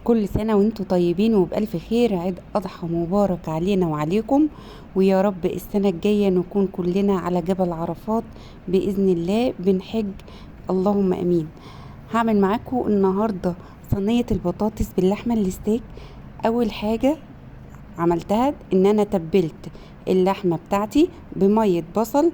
كل سنة وانتم طيبين وبألف خير. عيد أضحى مبارك علينا وعليكم، ويا رب السنة الجاية نكون كلنا على جبل عرفات بإذن الله بنحج، اللهم أمين. هعمل معاكم النهاردة صينية البطاطس باللحمة الستيك. أول حاجة عملتها إن أنا تبلت اللحمة بتاعتي بمية بصل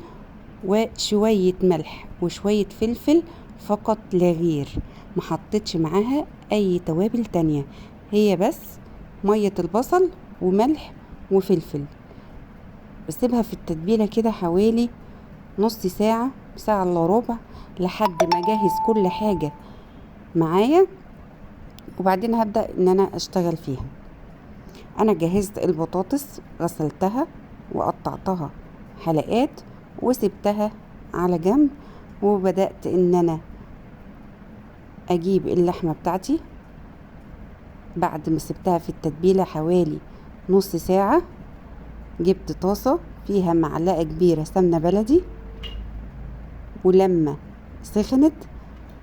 وشوية ملح وشوية فلفل فقط لا غير، ما حطيتش معاها اي توابل تانية، هي بس مية البصل وملح وفلفل. بسيبها في التتبيلة كده حوالي نص ساعة، ساعة الا ربع، لحد ما اجهز كل حاجة معايا، وبعدين هبدأ ان انا اشتغل فيها. انا جهزت البطاطس، غسلتها وقطعتها حلقات وسبتها على جنب، وبدأت ان انا اجيب اللحمة بتاعتي بعد ما سبتها في التتبيلة حوالي نص ساعة. جبت طاسة فيها معلقة كبيرة سمنة بلدي، ولما سخنت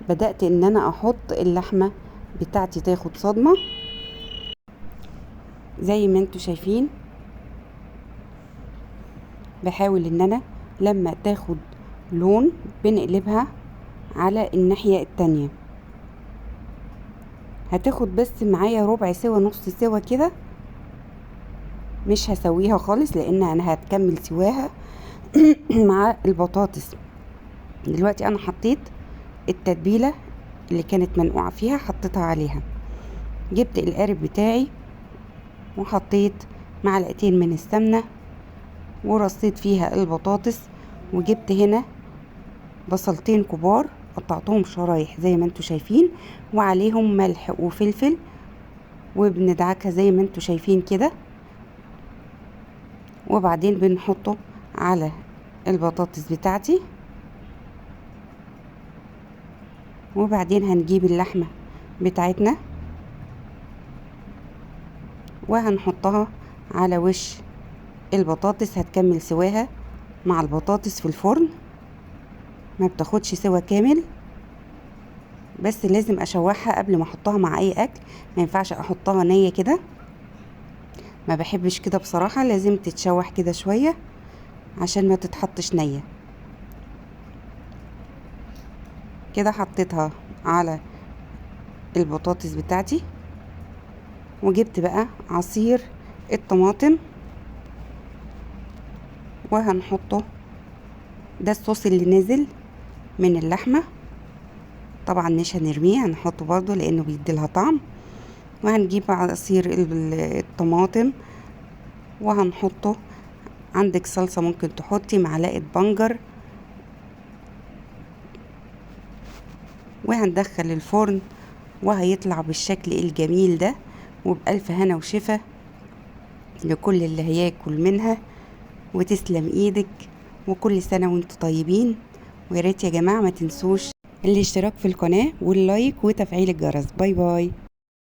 بدأت ان انا احط اللحمة بتاعتي تاخد صدمة زي ما انتوا شايفين. بحاول ان انا لما تاخد لون بنقلبها على الناحية التانية. هتاخد بس معايا ربع سوا، نص سوا كده، مش هسويها خالص لان انا هتكمل سواها مع البطاطس. دلوقتي انا حطيت التتبيلة اللي كانت منقوعة فيها، حطيتها عليها. جبت القارب بتاعي وحطيت معلقتين من السمنة ورصيت فيها البطاطس، وجبت هنا بصلتين كبار قطعتهم شرايح زي ما انتوا شايفين، وعليهم ملح وفلفل، وبندعكها زي ما انتوا شايفين كده، وبعدين بنحطه على البطاطس بتاعتي. وبعدين هنجيب اللحمة بتاعتنا وهنحطها على وش البطاطس. هتكمل سواها مع البطاطس في الفرن، ما بتاخدش سوا كامل، بس لازم اشوحها قبل ما احطها مع اي اكل، ما ينفعش احطها نية كده، ما بحبش كده بصراحة، لازم تتشوح كده شوية عشان ما تتحطش نية. كده حطيتها على البطاطس بتاعتي، وجبت بقى عصير الطماطم وهنحطه. ده الصوص اللي نزل من اللحمة، طبعا مش هنرميه، هنحطه برضو لانه بيديلها طعم. وهنجيب عصير الطماطم وهنحطه. عندك صلصة ممكن تحطي معلقة بنجر، وهندخل الفرن وهيطلع بالشكل الجميل ده. وبألف هنا وشفا لكل اللي هياكل منها، وتسلم ايدك، وكل سنة وانتم طيبين. ويا ريت يا جماعة ما تنسوش الاشتراك في القناة وال like وتفعيل الجرس. bye bye.